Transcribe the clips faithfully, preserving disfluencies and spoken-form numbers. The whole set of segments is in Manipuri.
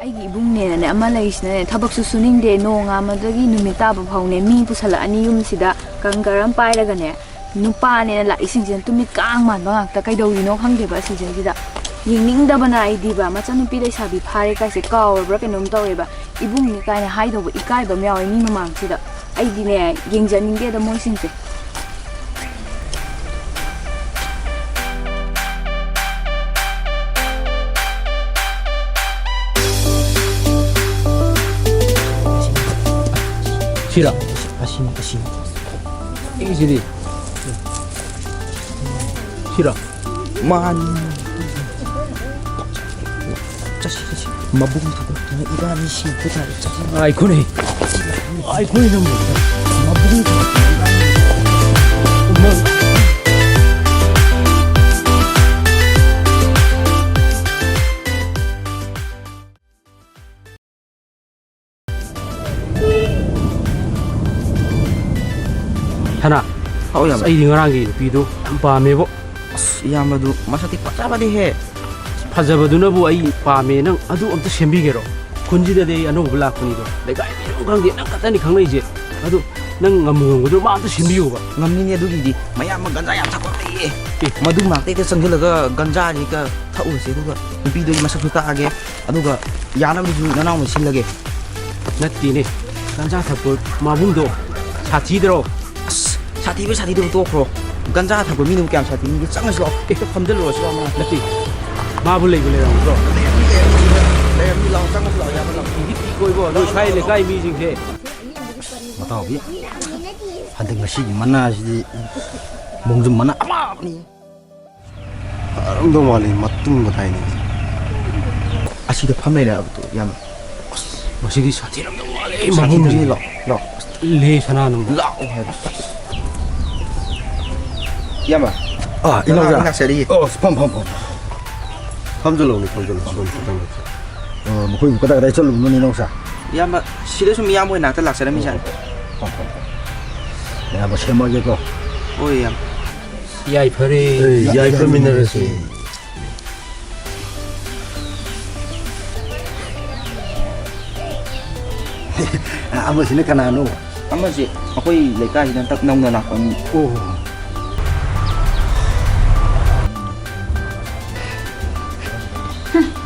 ꯑꯩꯒꯤ ꯏꯕꯨꯡꯅꯦꯅꯅꯦ ꯑꯃ ꯂꯩꯔꯤꯁꯤꯅꯅꯦ, ꯊꯕꯛꯁꯨ ꯁꯨꯅꯤꯡꯗꯦ, ꯅꯣꯡꯉꯥꯟꯕꯗꯒꯤ ꯅꯨꯃꯤꯠ ꯇꯥꯕ ꯐꯥꯎꯅꯦ ꯃꯤ ꯄꯨꯁꯜꯂꯛꯑꯅꯤ ꯌꯨꯝꯁꯤꯗ, ꯀꯪꯀꯔ ꯑꯃ ꯄꯥꯏꯔꯒꯅꯦ, ꯅꯨꯄꯥꯅꯦꯅ ꯂꯥꯛꯏꯁꯤꯡꯁꯤꯅ ꯇꯨꯃꯤꯠ ꯀꯥꯡ ꯃꯥꯟꯕ ꯉꯥꯛꯇ꯫ ꯀꯩꯗꯧꯔꯤꯅꯣ ꯈꯪꯗꯦꯕ ꯑꯁꯤꯁꯤꯡꯁꯤꯗ꯫ ꯌꯦꯡꯅꯤꯡꯗꯕꯅ ꯑꯩꯗꯤꯕ, ꯃꯆꯥꯅꯨꯄꯤ ꯂꯩꯁꯥꯕꯤ ꯐꯥꯔꯦ ꯀꯥꯏꯁꯦ ꯀꯥꯎꯔꯕ꯭ꯔꯥ ꯀꯩꯅꯣꯝ ꯇꯧꯔꯦꯕ꯫ ꯏꯕꯨꯡꯅꯤ ꯀꯥꯏꯅ ꯍꯥꯏꯗꯧꯕ ꯏꯀꯥꯏꯕ ꯑꯃ ꯌꯥꯎꯋꯦ ꯃꯤ ꯃꯃꯥꯡꯁꯤꯗ꯫ ꯑꯩꯗꯤꯅꯦ, ꯌꯦꯡꯖꯅꯤꯡꯗꯦꯗ ꯃꯣꯏꯁꯤꯡꯁꯦ꯫ ꯁꯤꯔꯣ? ꯑꯁꯤꯅꯤ, ꯑꯁꯤꯅꯤ꯫ ꯑꯩꯒꯤꯁꯤꯗꯤ? ꯁꯤꯔꯣ? ꯃꯥꯅꯤ꯫ ꯆꯠꯁꯤ, ꯆꯠꯁꯤ꯫ ꯃꯕꯨꯡ ꯊꯥꯗꯣꯛꯇꯨꯅ ꯏꯕꯥꯅꯤ ꯁꯤꯕ ꯇꯥꯔꯦ꯫ ꯆꯠꯁꯤ꯫ ꯉꯥꯏꯈꯣꯅꯦ꯫ ꯉꯥꯏꯈꯣꯅꯦ ꯅꯪꯕꯨ꯫ ꯃꯕꯨꯡ ꯊꯥꯗꯣꯛꯇꯨꯅ ꯏꯕꯥꯅꯤ ꯅꯪ ꯁꯅꯥ, ꯍꯥꯎ, ꯏꯌꯥꯝꯕ꯫ ꯑꯁ, ꯑꯩꯗꯤ ꯉꯔꯥꯡꯒꯤ ꯅꯨꯄꯤꯗꯣ ꯌꯥꯝ ꯄꯥꯝꯃꯦꯕꯣ꯫ ꯑꯁ, ꯏꯌꯥꯝꯕꯗꯨ ꯃꯁꯛꯇꯤ ꯐꯖꯕꯅꯤꯍꯦ꯫ ꯐꯖꯕꯗꯨꯅꯕꯨ ꯑꯩ ꯄꯥꯝꯃꯦ꯫ ꯅꯪ ꯑꯗꯨ ꯑꯝꯇ ꯁꯦꯝꯕꯤꯒꯦꯔꯣ? ꯈꯨꯟꯁꯤꯗꯗꯤ ꯑꯩ ꯑꯅꯧꯕ ꯂꯥꯛꯄꯅꯤꯗꯣ, ꯂꯩꯀꯥꯏ ꯃꯤꯁꯨ ꯈꯪꯗꯦ, ꯅꯪ ꯈꯛꯇꯅꯤ ꯈꯪꯅꯩꯁꯦ꯫ ꯑꯗꯨ ꯅꯪ ꯉꯝꯕꯨ ꯉꯝꯒꯗ꯭ꯔꯣ? ꯃꯥ ꯑꯝꯇ ꯁꯦꯝꯕꯤꯌꯣꯕ꯫ ꯉꯝꯅꯤꯅꯦ ꯑꯗꯨꯒꯤꯗꯤ꯫ ꯃꯌꯥꯝ ꯑꯃ ꯒꯟꯖꯥ ꯌꯥꯝ ꯊꯛꯄ ꯂꯩꯌꯦ꯫ ꯑꯦ꯫ ꯃꯗꯨ ꯃꯅꯥꯛꯇ ꯍꯦꯛꯇ ꯆꯪꯁꯤꯜꯂꯒ ꯒꯟꯖꯥꯁꯤ ꯍꯦꯛꯇ ꯊꯛꯎꯔꯁꯦ, ꯑꯗꯨꯒ ꯅꯨꯄꯤꯗꯨꯒꯤ ꯃꯁꯛꯁꯨ ꯇꯥꯛꯑꯒꯦ꯫ ꯑꯗꯨꯒ ꯌꯥꯅꯕꯗꯨꯁꯨ ꯅꯅꯥꯎꯅ ꯁꯤꯜꯂꯒꯦ꯫ ꯅꯠꯇꯦꯅꯦ, ꯒꯟꯖꯥ ꯊꯛꯄ ꯃꯥꯕꯨꯡꯗꯣ ꯁꯥꯊꯤꯗ꯭ꯔꯣ? ꯑꯁ, ꯁꯥꯊꯤꯕ ꯁꯥꯊꯤꯗꯕ ꯇꯣꯛꯈ꯭ꯔꯣ꯫ ꯒꯟꯖꯥ ꯊꯛꯄ ꯃꯤꯅꯕꯨ ꯀꯌꯥꯝ ꯁꯥꯊꯤꯅꯤꯒꯦ? ꯆꯪꯉꯁꯤ ꯂꯥꯛꯑꯣ꯫ ꯑꯦ꯫ ꯍꯦꯛꯇ ꯐꯝꯖꯜꯂꯨꯔꯁꯤ ꯂꯥꯛꯑꯣ ꯃꯅꯥꯛꯇ꯫ ꯅꯠꯇꯦ, ꯃꯥꯕꯨ ꯂꯩꯕꯨ ꯂꯩꯔꯝꯒꯗ꯭ꯔꯣ? ꯂꯩꯔꯝꯅꯤ, ꯂꯩꯔꯝꯅꯤ, ꯂꯩꯔꯝꯅꯤ, ꯂꯥꯛꯑꯣ, ꯆꯪꯉꯁꯤ ꯂꯥꯛꯑꯣ, ꯌꯥꯕ ꯂꯥꯛꯑꯣ꯫ ꯏꯗꯤ ꯄꯤ ꯀꯣꯏꯕꯣ, ꯅꯣꯏ ꯁ꯭ꯋꯥꯏ ꯂꯩꯀꯥꯏ ꯃꯤꯁꯤꯡꯁꯦ꯫ ꯃꯇꯥꯎꯕꯤ, ꯍꯟꯗꯛ ꯉꯁꯤꯒꯤ ꯃꯅꯥꯁꯤꯗꯤ ꯃꯣꯡꯖꯨꯝ ꯃꯅꯥ ꯑꯃꯅꯤ꯫ ꯐꯔꯝꯗꯧ ꯃꯥꯜꯂꯤ, ꯃꯇꯨꯝ ꯃꯇꯥꯏꯅꯤ꯫ ꯑꯁꯤꯗ ꯐꯝ ꯂꯩꯔꯦ ꯍꯥꯏꯕꯗꯣ, ꯏꯌꯥꯝꯕ꯫ ꯑꯁ, ꯃꯁꯤꯗꯤ ꯁꯥꯊꯤꯔꯝꯗꯧ ꯃꯥꯜꯂꯦ, ꯁꯥꯊꯤꯗꯣꯏꯅꯤ, ꯃꯐꯝꯁꯤ꯫ ꯂꯥꯛꯑꯣ, ꯂꯥꯛꯑꯣ꯫ ꯂꯦ ꯁꯅꯥꯅꯨ꯫ ꯂꯥꯛꯑꯣ ꯍꯥꯏꯕ꯫ ꯏꯌꯥꯝꯕ꯫ ꯑꯥ, ꯏꯅꯥꯎꯆꯥ꯫ ꯂꯥꯛꯆꯔꯤꯌꯦ꯫ ꯑꯣ, ꯐꯝ, ꯐꯝ, ꯐꯝ꯫ ꯐꯝꯖꯜꯂꯣꯅꯦ, ꯐꯝꯖꯜꯂꯣ, ꯐꯝꯖꯜꯂꯣ, ꯐꯝꯖꯜꯂꯣ꯫ ꯑꯣ, ꯃꯈꯣꯏꯕꯨ ꯀꯗꯥꯏ ꯀꯗꯥꯏ ꯆꯠꯂꯨꯕꯅꯣꯅꯦ, ꯏꯅꯥꯎꯆꯥ? ꯏꯌꯥꯝꯕ, ꯁꯤꯗ ꯁꯨꯝ ꯏꯌꯥꯝꯕ ꯍꯣꯏ ꯅꯥꯛꯇ ꯂꯥꯛꯆꯔꯝꯃꯤꯖꯥꯠꯅꯤ꯫ ꯐꯝ, ꯐꯝ, ꯐꯝ꯫ ꯏꯌꯥꯝꯕ ꯁꯦꯝꯃꯒꯦꯀꯣ꯫ ꯍꯣꯏ, ꯏꯌꯥꯝꯕ꯫ ꯌꯥꯏꯐꯔꯦ꯫ ꯑꯦ, ꯌꯥꯏꯐꯃꯤꯟꯅꯔꯁꯤ꯫ ꯑꯃꯁꯤꯅ ꯀꯅꯥꯅꯣ? ꯑꯃꯁꯦ ꯑꯩꯈꯣꯏ ꯂꯩꯀꯥꯏꯁꯤꯗ ꯍꯟꯇꯛ ꯅꯧꯅ ꯂꯥꯛꯄ ꯃꯤ꯫ ꯑꯣ꯫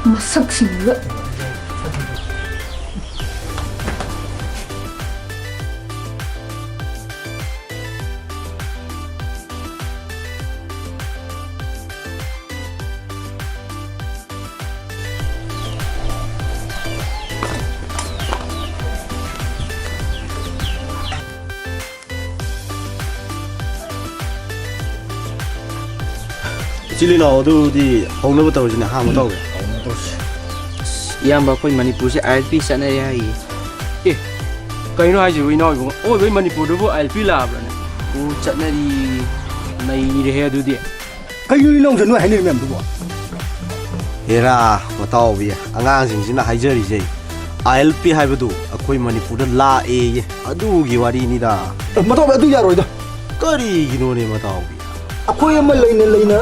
ꯃꯁꯛꯁꯤꯡꯗꯨꯒ꯫ ꯏꯆꯤꯜ ꯏꯅꯥꯎ ꯑꯗꯨꯗꯤ ꯍꯧꯅꯕ ꯇꯧꯔꯁꯤꯅꯦ, ꯑꯍꯥꯟꯕ ꯇꯧꯒꯦ꯫ ꯍꯧꯅꯕ ꯇꯧꯔꯁꯤ꯫ ꯏꯌꯥꯝꯕ, ꯑꯩꯈꯣꯏ ꯃꯅꯤꯄꯨꯔꯁꯦ ꯑꯥꯏ ꯑꯦꯜ ꯄꯤ ꯆꯠꯅꯔꯦ ꯍꯥꯏꯌꯦ꯫ ꯑꯦ, ꯀꯩꯅꯣ ꯍꯥꯏꯁꯤꯕꯨ, ꯏꯅꯥꯎ ꯏꯕꯨꯡꯉꯣ? ꯑꯣꯏꯕꯩ ꯃꯅꯤꯄꯨꯔꯗꯨꯕꯨ ꯑꯥꯏ ꯑꯦꯜ ꯄꯤ ꯂꯥꯛꯑꯕ꯭ꯔꯅꯦ? ꯑꯣ, ꯆꯠꯅꯔꯤ꯫ ꯅꯩꯔꯦꯍꯦ ꯑꯗꯨꯗꯤ꯫ ꯀꯩꯅꯣ ꯏꯅꯥꯎꯁꯦ ꯅꯣꯏ ꯍꯥꯏꯅꯔꯤ ꯃꯌꯥꯝꯗꯨꯕꯣ? ꯍꯦꯔꯥ, ꯃꯇꯥꯎꯕꯤ, ꯑꯉꯥꯡꯁꯤꯡꯁꯤꯅ ꯍꯥꯏꯖꯔꯤꯁꯦ, ꯑꯥꯏ ꯑꯦꯜ ꯄꯤ ꯍꯥꯏꯕꯗꯨ ꯑꯩꯈꯣꯏ ꯃꯅꯤꯄꯨꯔꯗ ꯂꯥꯛꯑꯦꯌꯦ, ꯑꯗꯨꯒꯤ ꯋꯥꯔꯤꯅꯤꯗ꯫ ꯑꯦ, ꯃꯇꯥꯎꯕꯤ, ꯑꯗꯨ ꯌꯥꯔꯣꯏꯗ꯫ ꯀꯔꯤꯒꯤꯅꯣꯅꯦ ꯃꯇꯥꯎꯕꯤ? ꯑꯩꯈꯣꯏ ꯑꯃ ꯂꯩꯅ ꯂꯩꯅ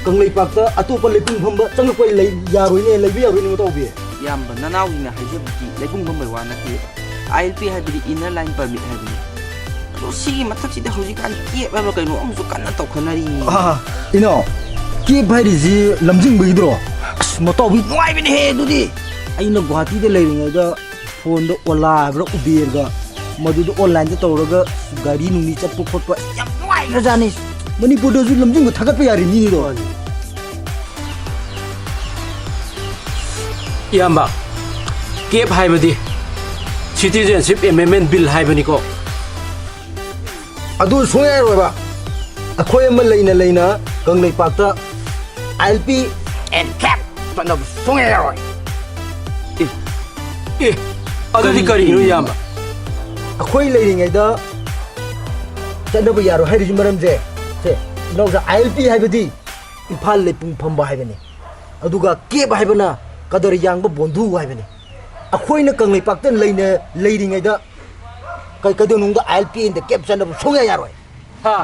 ꯀꯪꯂꯩꯄꯥꯛꯇ ꯑꯇꯣꯞꯄ ꯂꯩꯄꯨꯡ ꯐꯝꯕ ꯆꯪꯉꯛꯄ ꯂꯩ ꯌꯥꯔꯣꯏꯅꯦ, ꯂꯩꯕ ꯌꯥꯔꯣꯏꯅꯦ ꯃꯇꯥꯎꯕꯤ꯫ ꯏꯌꯥꯝꯕ, ꯅꯅꯥꯎꯁꯤꯡꯅ ꯍꯥꯏꯖꯕꯗꯤ ꯂꯩꯄꯨꯡ ꯐꯝꯕꯩ ꯋꯥ ꯅꯠꯇꯦꯕ꯫ ꯑꯥꯏ ꯑꯦꯜ ꯄꯤ ꯍꯥꯏꯕꯗꯤ inner line permit ꯍꯥꯏꯕꯅꯤ꯫ ꯑꯗꯣ ꯁꯤꯒꯤ ꯃꯊꯛꯁꯤꯗ ꯍꯧꯖꯤꯛꯀꯥꯟ ꯀꯦꯞ ꯍꯥꯏꯕ ꯀꯩꯅꯣ ꯑꯃꯁꯨ ꯀꯟꯅ ꯇꯧꯈꯠꯅꯔꯤ꯫ ꯑꯥ, ꯏꯅꯥꯎ, ꯀꯦꯞ ꯍꯥꯏꯔꯤꯁꯤ ꯂꯝꯖꯤꯡꯕꯒꯤꯗꯨꯔꯣ? ꯑꯁ, ꯃꯇꯥꯎꯕꯤ, ꯅꯨꯡꯉꯥꯏꯕꯅꯦꯍꯦ ꯑꯗꯨꯗꯤ꯫ ꯑꯩꯅ ꯒꯨꯍꯥꯇꯤꯗ ꯂꯩꯔꯤꯉꯩꯗ ꯐꯣꯟꯗ ꯑꯣꯂꯥ ꯍꯥꯏꯕ꯭ꯔꯥ, ꯎꯕꯦꯔꯒ, ꯃꯗꯨꯗ ꯑꯣꯟꯂꯥꯏꯟꯗ ꯇꯧꯔꯒ ꯒꯥꯔꯤ ꯅꯨꯡꯂꯤ ꯆꯠꯄ ꯈꯣꯠꯄ ꯌꯥꯝ ꯅꯨꯡꯉꯥꯏꯈ꯭ꯔꯖꯥꯠꯅꯤ꯫ ꯃꯅꯤꯄꯨꯔꯗꯁꯨ ꯂꯝꯖꯤꯡꯕ ꯊꯥꯒꯠꯄ ꯌꯥꯔꯤ ꯃꯤꯅꯤꯗꯣ꯫ ꯏꯌꯥꯝꯕ, ꯀꯦꯞ ꯍꯥꯏꯕꯗꯤ Citizenship Amendment Bill ꯍꯥꯏꯕꯅꯤꯀꯣ꯫ ꯑꯗꯨ ꯁꯨꯡꯌꯥ ꯌꯥꯔꯣꯏꯕ꯫ ꯑꯩꯈꯣꯏ ꯑꯃ ꯂꯩꯅ ꯂꯩꯅ ꯀꯪꯂꯩꯄꯥꯛꯇ ꯑꯥꯏ ꯑꯦꯜ ꯄꯤ and ꯀꯦꯞ ꯆꯠꯅꯕ ꯁꯨꯡꯌꯥ ꯌꯥꯔꯣꯏ꯫ ꯑꯦ, ꯑꯦ, ꯑꯗꯨꯗꯤ ꯀꯔꯤ ꯀꯔꯤꯅꯣ, ꯏꯌꯥꯝꯕ? ꯑꯩꯈꯣꯏ ꯂꯩꯔꯤꯉꯩꯗ ꯆꯠꯅꯕ ꯌꯥꯔꯣꯏ ꯍꯥꯏꯔꯤꯁꯤ ꯃꯔꯝꯁꯦ, ꯁꯦ, ꯏꯅꯥꯎꯁꯥ, ꯑꯥꯏ ꯑꯦꯜ ꯄꯤ ꯍꯥꯏꯕꯗꯤ ꯏꯝꯐꯥꯜ ꯂꯩꯄꯨꯡ ꯐꯝꯕ ꯍꯥꯏꯕꯅꯤ꯫ ꯑꯗꯨꯒ ꯀꯦꯞ ꯍꯥꯏꯕꯅ ꯀꯗꯔ ꯌꯥꯡꯕ ꯕꯣꯟꯙꯨ ꯍꯥꯏꯕꯅꯤ꯫ ꯑꯩꯈꯣꯏꯅ ꯀꯪꯂꯩꯄꯥꯛꯇ ꯂꯩꯅ-, ꯂꯩꯔꯤꯉꯩꯗ ꯀꯩ-, ꯀꯩꯗꯧꯅꯨꯡꯗ ꯑꯥꯏ ꯑꯦꯜ ꯄꯤ ꯑꯦꯟꯗ ꯀꯦꯞ ꯆꯠꯅꯕ ꯁꯨꯡꯌꯥ ꯌꯥꯔꯣꯏ꯫ ꯍꯥ?